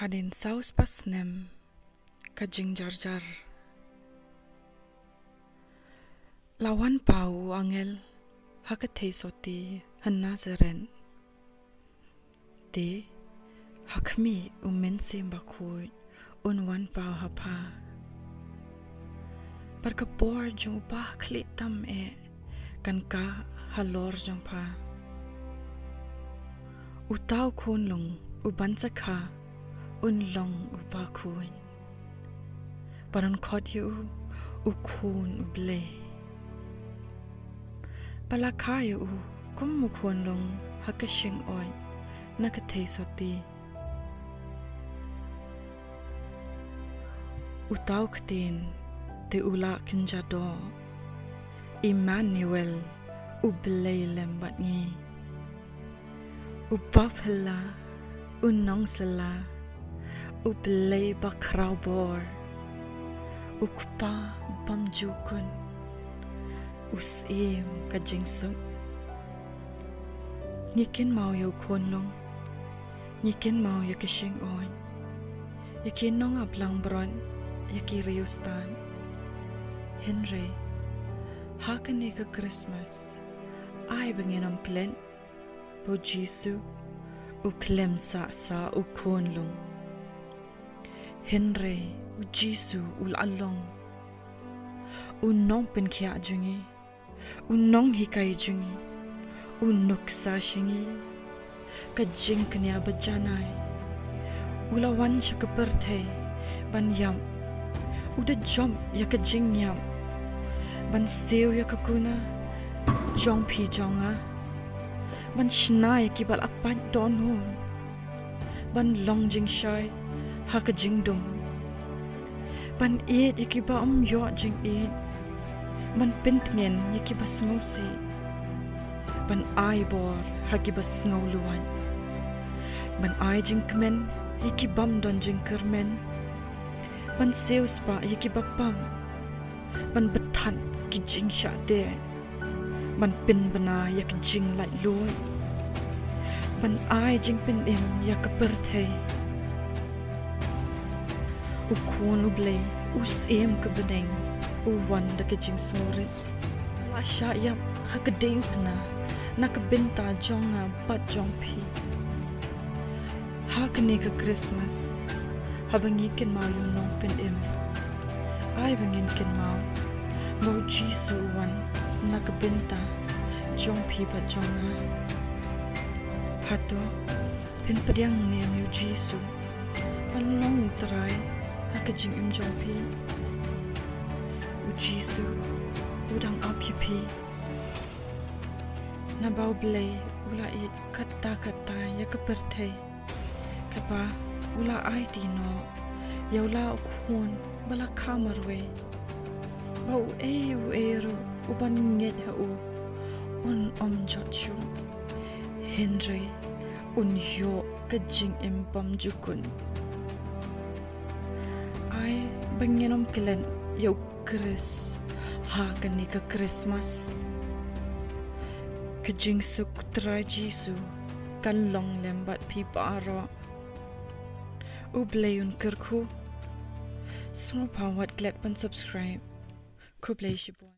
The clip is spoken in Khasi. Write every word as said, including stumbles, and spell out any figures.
Hadien saw spah snem ka jingjarjar, la wan paw u angel ha ka thei soti ha Nazaret. Te ha khmih u Mynsiem Bakhuid un wan paw ha pha. Bad ka bor jong u Bakhlieh tam eh kan kah halor jong pha. Uta u khunlung u ban sa kha un long u bakhuid. Bad yn khot ïa u u Khun u Blei. Ba la kha ïa u kum u khunlung ha ka shyngkhuid na ka thei soti. Uta u ktien te u la kynja doh: Immanuel, U Blei lem bad ngi. U baphylla, u nongshylla, U Blei bakhraw bor, U Kpa bymjukut, u Syiem ka jingsuk. Ngi kynmaw ïa u khunlung, ngi kynmaw ïa ka shyngkhuid, ïa ki nongaplangbrot, ïa ki riewstad. Hynrei ha kane ka Christmas, ai ba ngin ym klet ba u Jisu u khlem sah sa u khunlung. Hynrei u Jisu u la long u nongpynkhiah jong ngi, u nonghikai jong ngi, u nuksa sha ngi ka jingkñia bajanai. U la wan sha ka pyrthei ban ïap, u da jop ïa ka jingïap, ban siew ïa ka kuna jong phi jong nga, ban shna ïa kiba la pait dohnud, ban long jingshai ha ka jingdum, ban ïeit ïa kiba ym ïoh jingïeit, ban pyntngen ïa kiba sngewsih, ban ai bor ha kiba sngewlwait, ban ai jingkmen ïa ki bym don jingkyrmen, ban siewspah ïa kiba pap, ban bthah ki jingshah teh, ban pynbna ïa ka jinglaitluid, ban ai jingpynim ïa ka pyrthei. U Khun U Blei, u Syiem ka bneng, u wan da ka jingsngewrit, la shah ïap ha ka diengphna na ka bynta jong nga bad jong phi. Ha kane ka Christmas, haba ngi kynmaw ïa u Nongpynim, ai ba ngin kynmaw ba u Jisu u wan na ka bynta jong phi bad jong nga. Hato phin pdiang ne em ïa u Jisu ban long u Trai ha ka jingim jong phi? U Jisu u dang ap ïa phi. Naba U Blei u la ïeit katta katta ïa ka pyrthei, kaba u la aiti noh ïa u la u Khun ba la kha marwei, ba uei uei ruh uban ngeit ha u un ym jot shuh, hynrei un ïoh ka jingim bymjukut. Ai ba ngin ym klet ïa u Khrist ha kane ka Christmas. Ka jingsuk Trai Jisu kan long lem bad phi baroh. U Blei un kyrkhu. Sngewbha wat klet ban subscribe. Khublei shibun.